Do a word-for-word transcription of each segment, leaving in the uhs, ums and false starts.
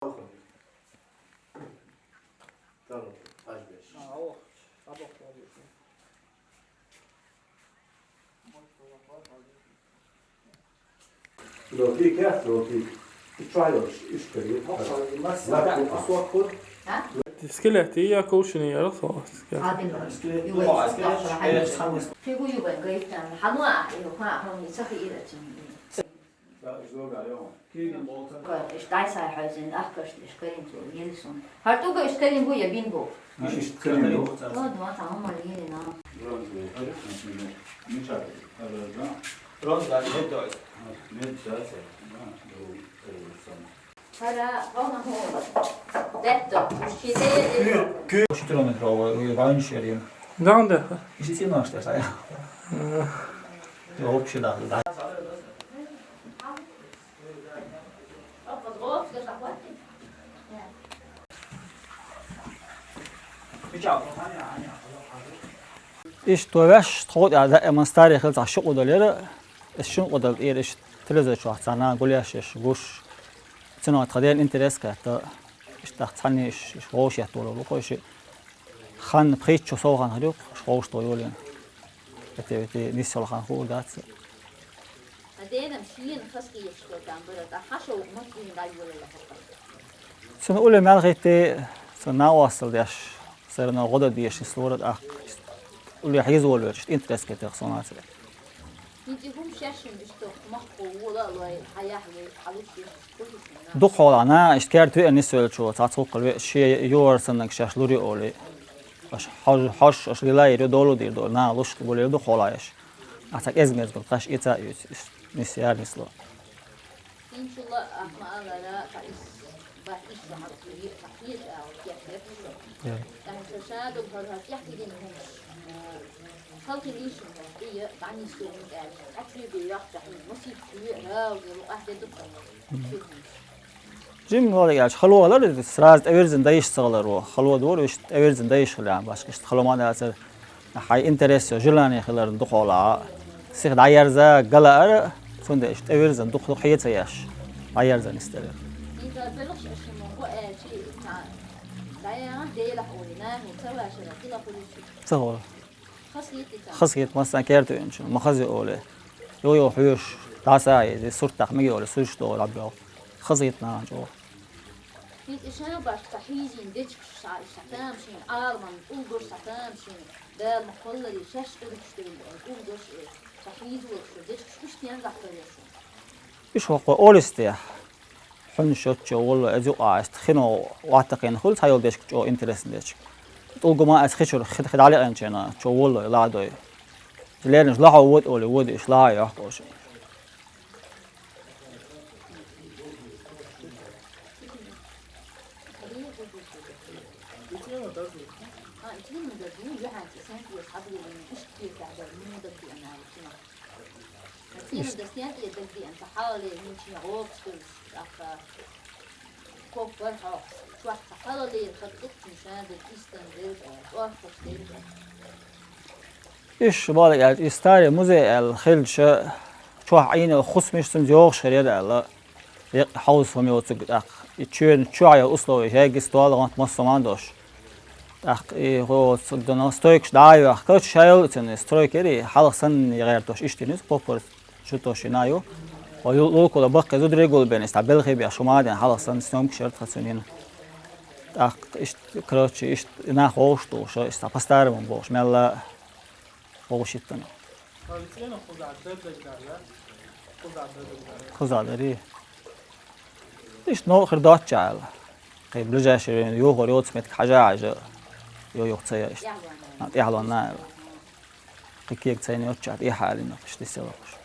Lo fik, ja, lo fik. Try, iş, iş kere. Skeleti ya kovşini yarı soğuk. Skeleti. Yuva, skeleti. Figu yuva, gaitan. Hanua, yuva, hanua, sahi ira. Иш дӀасахьа хьайзина, ахкаш иш карин цо, ели сона. ХӀара тӀуга иш карин бу я бин бу? Иш иш карин бу. О, два, там, ма, ели на. ХӀара, гьона хӀора. Детто, ши де. Километровый, раньше. Дан да. Иши цена что, я. Вообще, да, да. Иш товеш, тхо да, эман старый хил цхьа ши къудалера, эс шин къудал тӀера иш телевизор чохь цхьана гулъеш иш гуш. Цуьнан тхан ден интерес кхетта, иш тах цхьанне иш, иш вовшехь долу лу хойши. Хан пхийтта чу сов хан хир ю, аш ховш тхо йолийна. Эте, эте, нисвала хан хуур дац. Ткъа денам шена хазахеташ хила там бара, ткъа хьан шовкъ ма кийна дӀайолайо хӀокхо. Цуьнан улле мел хӀитте, цуьнан накъостал деш, сарна гӀо дан дезаш нислора тӀаккха. Улле хьийза волавелча, интерес кхетарх сона цара. ХӀинца и хӀума шаьшшинна иштта махкахо вола а лой, хьан яхь яй, хьан луш еш, хӀун ду шуна? Дукха хьолахь, наха иштта керта веана нисвеллачо, цхьацца хӀоккхул веа, шен юьхьар саннарг шаьш лур ю олий. Аша хьож-, хьожуш, аша лила йир ю, долу дийр ду, наха луш гулйир ду хьолахь еш. Ахьа цхьа кӀезиг-мезиг болу кхаш, и ца а юьйцу, нисъяр нисло. ХӀинцул а ахма алара, цхьа ис бат ис хьалхе, цхьа хьежа агӀор кехь дерг шо. Я. ТӀаккха ша дог хӀара хӀара кехь дигина хӀумаш, а, халхи лийшина хӀумаш, и я дӀанисо хӀума аьлла, цхьа чуьйга бе йоккху цхьа хӀума, масийтта чуьйга, рагӀу, ахь де дукха. Мгм. Чуьйга хӀумаш. Жимма валла аьлча, хало валар, сразу тӀевирзина дайша ца гӀаларо. Хало дора, уьш тӀевирзина дайша хила, башка иштта хало ма дацара. Хьайн интерес йо, желание хиларна дукха хьолахь. Сиха дӀаерза, ган лаара, цундела иштта тӀевирзина дукха-дукха хье ца еш, дӀаерза нисдара. Ца хӀора. Хазахета массарна керта веанчунна, ма хаза йо-йо хьоьжуш, дӀаса а еза, суртах мега йолу, суьрташ догӀу лаббехь. Хазахета нахана чӀогӀа. ХӀинца и шайбашка ца хьийзийна дечкаш ша, ша тамашийна, Ӏаламан тӀулгаш ца тамашийна, Дала ма кхолларе, шаьш къуьргаш девлла, тӀулгаш, э, ца хьийза волуш, дечкаш уьш стензахь карош. Уьш хӀокхо олистехь. Хьуьнаш йоцчо волло, эзу а аста хино ваттакхийна хуьлу цхьа йолу дечка чӀогӀа интересна дечка. ТӀулгу ма аса хи чуьра хи, хи дӀалеӀинчийна, чо волло, ладой. Лернаш лахьо вода олий, вода иш лахьа йохку оша. Иштта бала аьлча, и старый музей аьлла хилча, чохь Ӏийна хӀусамаш цуьнца йогӀуш хир яра аьлла. Еккъа хьовса хӀума йоцург тӀаккха. И чоьнан чохь йолу условия, хӀеггица тоьлла гӀант массо а ма долуш. ТӀаккха и хӀо ца дано стойкаш дӀа а йохка, чу шайла а цуьнан стройка яра, хьалха санна гӀертош иштта йина иза, поппар чу тошийна ю. Хьо ю-, лулкула баккхий зударий гулбен, иза дӀа белхий беш хӀума а дина, хьалха санна съёмкаш яра тхан цуьнан. ТӀаккха иштта, короче, иштта нах вовшах тухуш, иштта по-старому бохуш, мелла а вовшахӀиттина. Кхуза дарий? Иштта новкъа хир доццу аьлла. Кхин ближайший йохор йоцу меттиг хьажа а хьажа, йо-, юха ца яа иштта. А, тӀаьхьалонна аьлла. Кхин кега ца йина йоццу, тӀаьхьа аьлла, иштта дисса лапаш.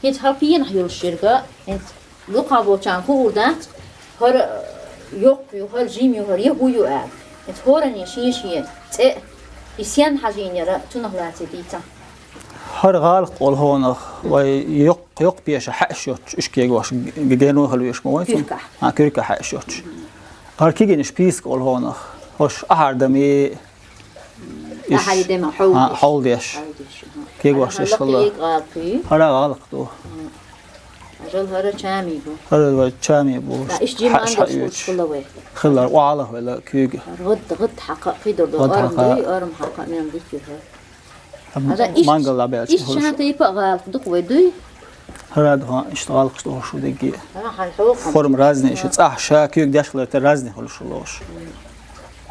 ХӀинца хьалха пенах йолуш ерга, хӀинца Дукха болчарна хуур дац, хӀара йоккха ю, хӀара жима ю, хӀара яхӀ ю аьлла. Эцу хӀоранна шен-шен цӀе, и сенна хьажийнера цунах лаций дийцар. ХӀара гӀалакх олу хьуна, вай йоккха, йоккха пеша хьаьаш йоцуш, уьш кегош, г-, гено хила веш ма вайн цунна. Куьрка. А, куьрка хьаьаш йоцуш. ХӀара кигинаш писка олу хьуна, хӀорш ахьардаме, Ахьа и дема хьовдеш. А, хьовдеш. Хьовдеш, аха. Кегош Ара иш хала хала. Кег гӀалакхий. ХӀара гӀалакх ду. Ажал хӀара чами бу. ХӀара вай чами бу. Иш жима Хьа-, ангаш хьаьаш. Хила вай. Хила, вала хила куьйга. ГӀад, гӀад хьакха, кхидор ду. ГӀад Орм хьакха. Дуй, орм хьакха, мем дикки хӀара. Ам-, Ара иш, мангал а баьлча иш хуьлуш. Шина тайпа гӀалакх дукха вай дуй? ХӀара ду, ха, иштта гӀалакхаш дохуш ду дегги. Ара хьан хьокхам. Форма разный, иштта цӀахь ша куьйга деш хилар, те разный хуьлуш лош.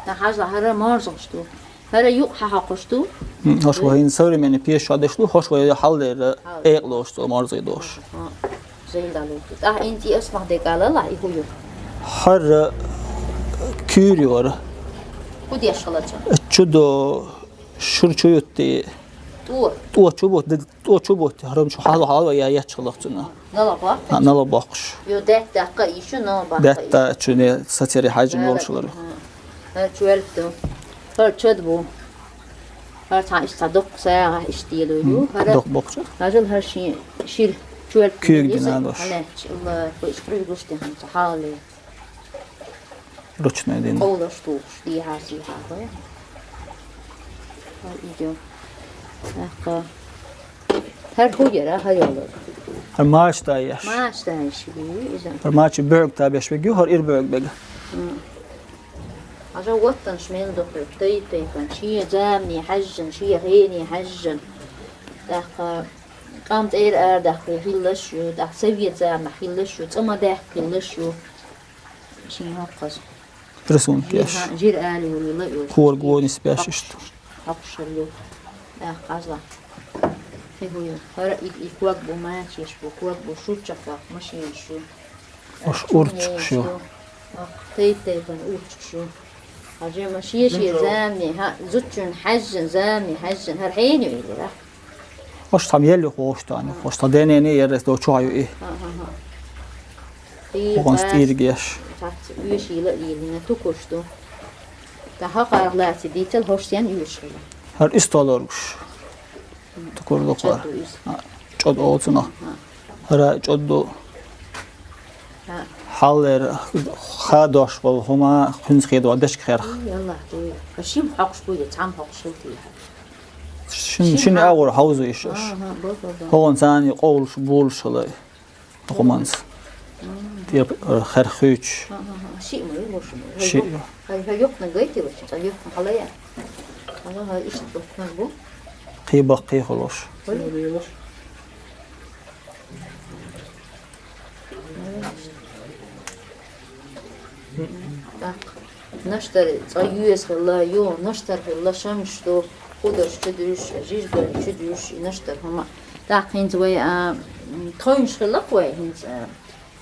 Та хьажа хӀара марзаш ду. ХӀара юкъ хьа хьокхаш ду. М, хӀорш вай хӀин современный пеш чохь деш ду, хӀорш вай хьалдер Хьалдер. Экъ лош, цо марзий дош. Ха, зайла лу. Та хӀин цӀи асмах декъала ла, и хӀу ю. ХӀара куьйр ю хӀара. ХӀу деш хилар ча? Чу до Шура чу юттий. ТӀо. ТӀо чу бутт-, тӀо чу бутт, хӀарам чу хьал-, хьалва я ечхалах цуна. Нала баккхаш? А, нала баккхаш. Ю детта даккха ишу, нала баккха ишу. Детта чуне сацери хьажин волшалар. ХӀара чуэлту. ХӀара чад бу. ХӀара цхьа иш цхьа доккха сагӀа иш дийлу ю. ХӀара доккха боккхача? Хажал хӀара ши-, шир чуэлту. Куьйг дина дош. Хьалач, Алла, хӀу иш куьйг гушти хӀанца хьалли. Ручной дин. Къовлаш тухуш, дийхьа-сийхьа хой. Хьал идё. ТӀаккха. ХӀара хӀу яра, хӀара йолар? ХӀара мача даеш. Мача даеш бий, иза. ХӀара мача бӀуьрг та беш бегю, хӀара ир бӀуьрг бега. М. Хьажа ваттанаш мел дохуьйту, тайп-тайпан, шен замане хьаьжжан, шен хене хьаьжжан. ТӀаккха къам тӀера арадаккхий хилалаш ю, тӀаккха совет заманахь хилалаш ю, цӀа ма даьккха хилалаш ю. Шен хӀокхаза. Рисунок еш. Жир али вули ла ю. Кор гонис беш иштта. Хьокхуш ю. Да, хаза. Хи ху ю. ХӀара и, и ког бу, мачеш бу, ког бу, шуччакх, машинаш ю. Ош урчуш ю. Тайп-тайпан урчуш ю. Хьажа ма шен-шен замане, хӀа, зудчун хьаьжжан, замане хьаьжжан, хӀара хьенан ю или, да? Ош там елли хӀоштан, хӀош та денене еррес до чохь ю и. Ха-ха-ха. Хьуган стиргеш. Цац уьш йила йилина тукуш ду. Та хьакъар лаци дийцал хӀош сен уьш хила. ХӀара истолоргуш. Тукур ду хӀара. Чод ду иза. А, чод олцуна. Ха. ХӀара чод ду. Ха. Хьаллер хадош бол хӀума кхуьнца хедо дечка херх. Ай, Аллах, дуй. Ха шим хьокхуш буй, цхьам хьокхуш хилтий. Шин, шин агӀор хьовзу иш аш. Ага, бо, бо, бо. ХӀогӀан царна къовлуш, булуш хилай. Документс. Мгм. Теп, э, хер хуьйч. Ага, ага. Ши ма ю, лошу ма ю. Ши. Хай, хай, хай, юхна гайти вачи, ца юхна халая. Ага, хай, ишт юхна бу. Кхи бак, кхи холош. Хай. Так. Наштар цӀа юьес хилла, ю, наштар хилла, шамш ду, худаш чу дуьш, жижгар чу дуьш, и наштар хӀума. ТӀаккха хӀинца вай, а, м, тхойнаш хилла вай хӀинца, а,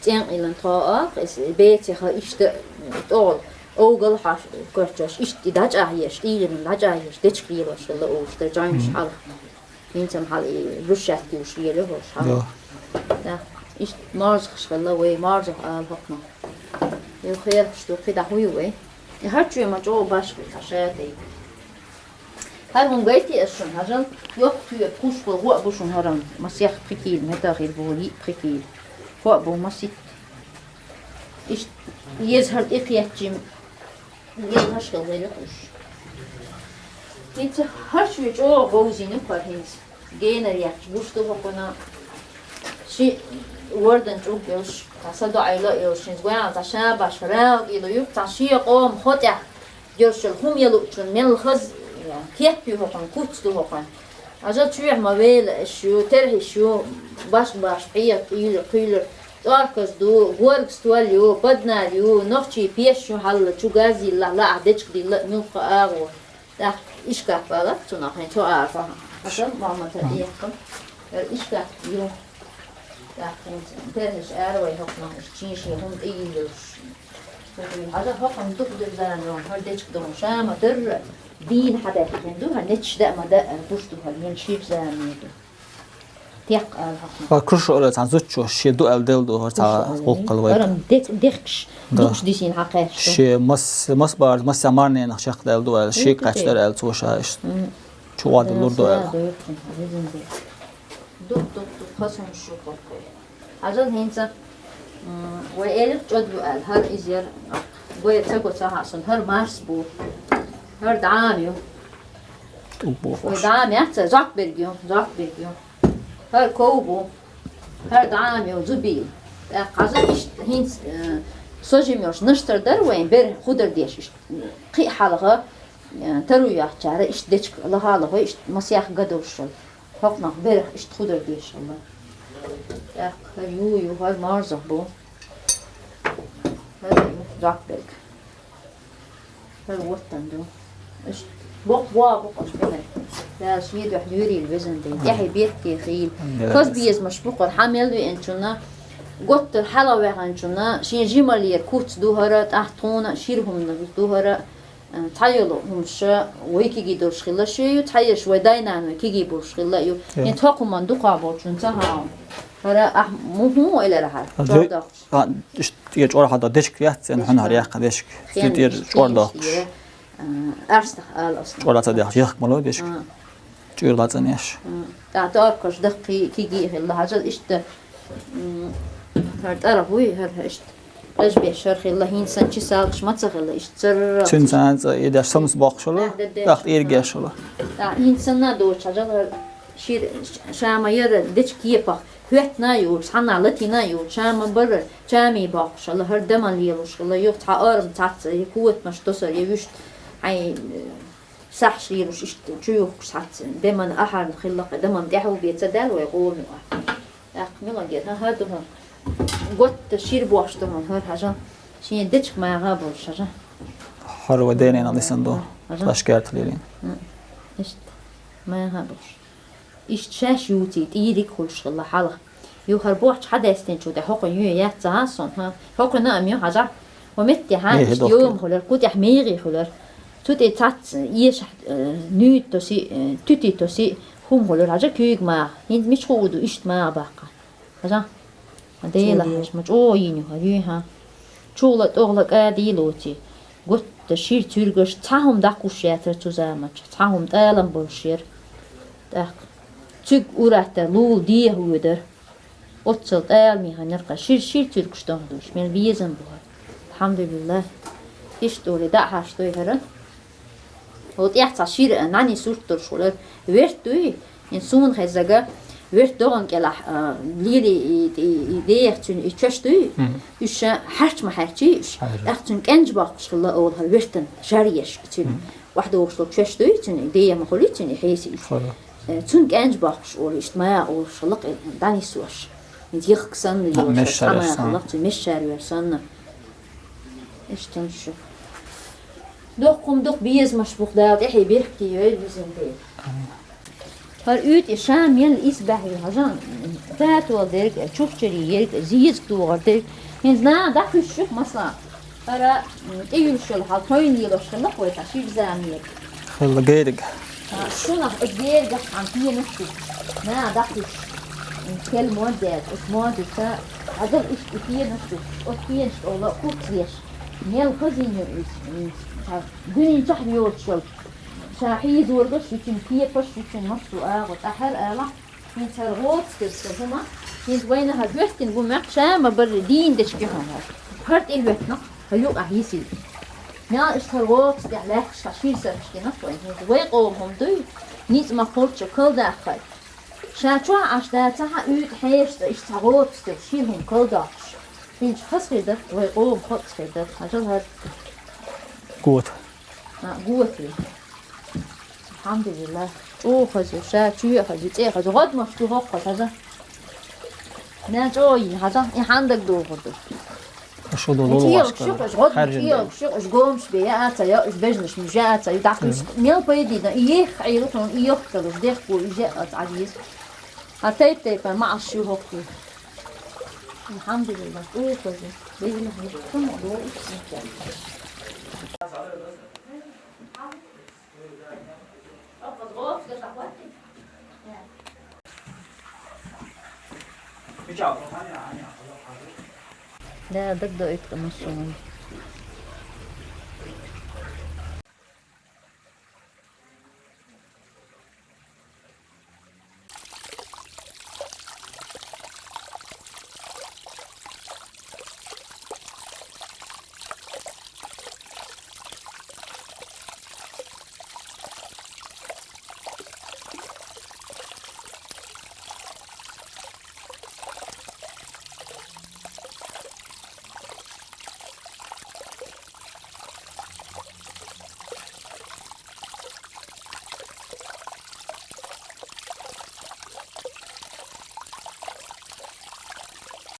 цӀен илан тхо а, эс бецеха иштта, м, тӀол, овгал хьаш, корчаш, ишт и дача еш, илин дача еш, дечк лилаш хилла уш, да жайнаш хьал. ХӀинца хьал и брусчатка юуш лело хӀорш хьал. Да. Да. Ишт марзахаш хилла вай, марзах ала хӀокхунах. Ю херхаш ду, кхидӀа хӀу ю вай? И хӀара чу ма чӀогӀа башха ца шатай. ХӀара хӀун гайти ас шун, хьажал, йоккха туьйра кхушхула гӀо а бу шун хӀарам, масех пхи кийла, метахир бу, йиъ пхи кийла. ХӀо а бу, масит. Ишт, еза хӀара тӀекхеттачим, Лелаш хила велла уж. ХӀинца хӀара шуьйра чӀогӀа говзина кхо хӀинца. Генар яхча гуш ду хӀокхуна. Ши вордан чӀуг йолуш, цхьа са доӀийла а йолуш, хӀинца гоьгӀан цхьа шабаш рагӀа кӀийла юкъ, цхьа шен къоман хӀо тӀехь йолуш йолу хӀума ялучун мел хаза кеп ю хӀокхуна, куц ду хӀокхуна. Хьажал чоьхьа ма вела аш ю, терхьиш ю, башха-башха хьеха кӀийла, кхуьйлур, тӀорказ ду, горга стол ю, баднар ю, нохчий пеш ю хьалла, чу газ йилла, лаахь дечка дилла, муьлхха агӀо. ТӀаккха ишкаф бала цунах, хӀин цо агӀо. Хьажал Мохьмада эккхам, яра ишкаф ю. ТӀаккха хӀинца терхьиш ара вай хӀокхунах, иш чийши хӀума тӀе йиллалаш. Хьажа хӀокхунна дукха дерзарна, хӀара дечка дохуш ша ма дарра, дийна хьадаьхкина ду, хӀара нечаш даа ма даа, гуш ду хӀара, мел шира замане ду. Декъ аьлла хьокхунах. Ва круш оалар цхьан зудчо, ше ду аьлла делла ду хӀара цхьа гӀулакх хила вайга. ХӀара-м декъ, декъаш, да, дукха дисина хьакхаьчча. Ше мас-, масса бӀарга, масса маьрненах чакхдала ду аьлла, ше кхаьчдар аьлла цо ша иштта. Мм. Чу гӀаддалур ду аьлла. Дукха, дукха, дукха хаза хӀама шу хӀокху. Хьажал хӀинца, м, вай элира чӀод ю аьлла, хӀара иза яра, гой ца го ца хьа сан, хӀара марс бу. ХӀара дӀа ма ю. ТӀулг бу хӀара. Вай дӀа ма яц, зӀок берг ю, зӀок берг ю. ХӀара ков бу. ХӀара дӀа ма ю, зубил. ТӀаккха хьажал иштта хӀинца, э, со жимерш наштар дара вайн, бер худар деш иштта. Кхин а хьалха, э, таро йоцучара иштта дечка лаха а лахой, иштта масех ган долуш шуна. ХӀокхунах берах иштта худар деш хилла. ТӀаккха хӀара ю, ю, хӀара марзах бу. ХӀара ю, зӀок берг. ХӀара ваттан ду. Иштта боккха боху бу-кх аша бинарг. Дала шен дуьхьа лоьрийла везан ден. ТӀаьхье бехке хийла. Дала хаза безамаш бу-кх хӀара, хьан мел веанчунна, готтар хьала ваьхначунна, шен жималера куц ду хӀара, тӀаккха тхуна шира хӀума ду хӀара, Э, цхьайолу хӀумаш вай кегий долуш хилла шен ю, цхьаерш вай дай-наной кегий болуш хилла ю. Я. ХӀинца хӀокху хӀуманна дукха болчунна ца хаьа. ХӀара ахь му-, хӀун элира хьара? А, чӀор дохуш. А, иш-, я чӀор хьада дешка яц, эн хьуна хьара яккха дешка. Хен тӀера дешка, чӀор дохуш. ТӀера, а, арстах ала ас. ЧӀор ца дехаш, яхка мало дешка. А. ЧӀуьйра лацанеш. А. ТӀаккха торкаш даккхий кегий хилла. Хьажал иштта, м, хӀара тӀарах вуй, хӀара иштта. Къежбеш хӀара хилла, хӀинца санна чи салгаш ма ца хилла, иштта царра. Цуьнца цӀа и деш самс боккхуш хилла, да, да, да. ТӀаккха иргеш хилла. ТӀаккха хӀинца санна доцуш хьажал хӀара шира ша ма яра дечу кепах, хӀоьттина а йолуш, цхьанна латийна а йолуш, ша ма бара, чамий боккхуш хилла, хӀара даман лелош хилла, юха цхьа орам цхьацца, я котамаш тосар, я вуьшта, хьайн, э, сахьаш лелош иштта чу юхкуш цхьацца, даман ахьарна хилла-кх, даман тӀаьхьа бен ца даьлла вай къоман юкъа. ТӀаккха мила гира, хӀан, хӀара ду хӀун? Готта шира бохуш ду хӀун, хӀара хьажа? Шен дечка магӀа а болуш хьажа? ХӀара вай дененал дисан ду, хьажа? Ташкерт лелийна. М, иштта, магӀа а болуш. Иштта шаьш юций, тӀийриг хуьлуш хилла хьалха. Юха хӀара бохча хьадаьстинчул тӀаьхьа хӀокхуьнан ю яц ца хьа сон, хӀа? ХӀокхуьнан а ю хьажа? Хьо метте хьа, э, иштта йома хуьлура, кху тӀехь мегӀий хуьлура. Цу тӀе цац эшахь, э, нуьйта тоси, э, туьти тоси хӀума хуьлура хьажа куьйга магӀа. ХӀинца мича хуур ду иштта магӀа баккха? Хьажа? Дела хьажа, ма чӀогӀа йийна ю хӀара, юй хьан. ЧугӀла тӀогӀла кӀадий лоций. Готта шира цуьргаш, цхьа хӀума дӀакхуссуш яцара цу заманчохь, цхьа хӀума тӀалам болуш яра. ТӀаккха цуьнга ур-аттар лула дехьа воьдара. Оццул тӀаламе хьан яркъа шира, шира цуьргаш дохуш, мел безам бу хӀара. Алхьамдулиллах. Иштта олий, дӀа а хьаштдой хӀара. Оцу тӀехь цхьа шира нӀаьний сурт долуш хуьлура. Верт дуй? ХӀинца суна хеззарг, верт догӀан кӀелахь, а, лелий и, и, и деха цуьнан и чоьш дуй? Мгм. Уьш ша хьарч ма хьаьрчий уьш. Хьаьрча. ТӀаккха цуьнан кӀенж боккхуш хилла олу хӀара вертан, жар еш цуьнан. Мгм. ОхьадогӀуш долу чоьш дуй цуьнан, и деха ма хуьлий цуьнан и хьесий. Хуьлу. Э, цуьнан кӀенж боккхуш олу, иштта магӀа олуш хилла-кх, дӀанисош. ХӀинца йихка санна йолуш, цхьа магӀа хилла-кх, цуьнан мессарвер санна. Иштта шу. Доккха хӀума дукха безамаш бу-кх, Дала тӀаьхье бехке йойла везан ден. ХӀара уьйтӀа ша мел исбаьхьа ю хьажа, татол дерг, чухчари ерг, зезаг догӀар дерг. ХӀинца наха дӀахуьссуш ю-кх, масала, хӀара, м, тӀеюьллуш йолу хьал тхойна лелош хилла-кх вай цхьа шира заманера. Хилла герга. А, шунах оцу гергах цхьана пенаш ду. Наха дӀахуьссуш. М, кел мод яц, оцу модица хьажал иштта и пенаш ду. Оцу пенаш тӀехула куц еш. Мел хазийна ю иза, м, цхьа дуьнен чохь йоцуш йолу. Ша хьийзоргаш ю цуьнан, кепаш ю цуьнан, массо а агӀо. ТӀаккха хӀара ала, хӀинца хӀара гӀоцкерчу хӀума, хӀинца вайна хӀара хӀоьттина бу моьтту, ша ма-барра дийна дечу кехьа хӀара. ХӀара тӀе хӀоьттина, хӀара юкъахь йисина. Мел иштта хӀара гӀоцу тӀехь лаьтташ хьан шира сарраш гинарх вайна. ХӀинца вай къоман хӀума дуй, ницкъ ма-кхоччу калдаккхай. Ша чохь Ӏаш дацахь а, уьйтӀа хьеша цкъа иштта цхьа гӀоцу тӀе шира хӀума калдоккхуш. ХӀинца хаза хир дара, вай къоман хоццахь хир дара. Хьажал хӀара. Гота. А, гота. Алхьамдулиллах. ЧӀогӀа хаза ю, ша чоь а хаза ю, цӀе а хаза ю. ГӀодмаш ду хӀокхо хьажа. Нана чӀогӀа йийна хьажа, и хьандаг дохур ду. Аша ду лулу кӀелгаш ю, аша гӀодмаш кӀелгаш ю, аша гомаш бен яа ца йо, аша бежнаш муьжа а ца ю, дӀакхуьйсу. Мел пайдина, и ехха Ӏийла тхуна, и йохка луш, дехко, и жеа а ца Ӏадийса. А тайп-тайпана маӀаш ю хӀокхо. Алхьамдулиллах, чӀогӀа хаза ю. Бежнаш муьжа тхуна а доху. Охьа гӀоцкаш а хӀоттийна. لا، دق دقيت نص.